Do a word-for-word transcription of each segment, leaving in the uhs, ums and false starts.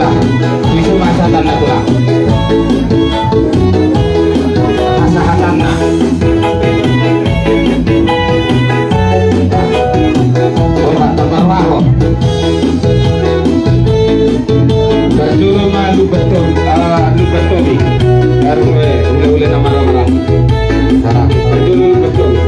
Tusi ma hasahatanna tulang. Hasahatanna. Ora, tambar waho. Parjolo ma lumban tobi, ah, lumban tobi. Baru, eh, hulahula na marhahamaranggi. Nah, parjolo lumban tobi.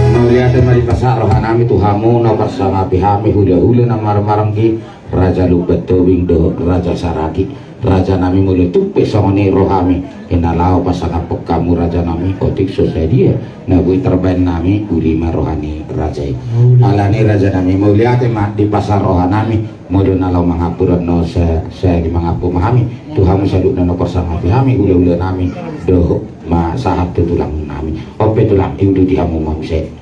Mauliate ma dipasahat rohanami tu hamu na parsangap hami hulahula na marhahamaranggi, Raja Lumban Tobing dohot Raja Saragi. Rajanami, molo tung pe songon i rohami, i na laho pasangaphon hamu rajanami, otik so sadia na boi tarbahen nami, uli ma roha ni raja i. Alani rajanami, mauliate ma dipasahat rohanami, molo na laho mangampu, ro na sa, sahali mangampu ma hami tu hamu saluhutna na parsangap hami hulahulanami, dohot ma sahat tu tulangnami. On pe tulang, iuduti hamu ma muse.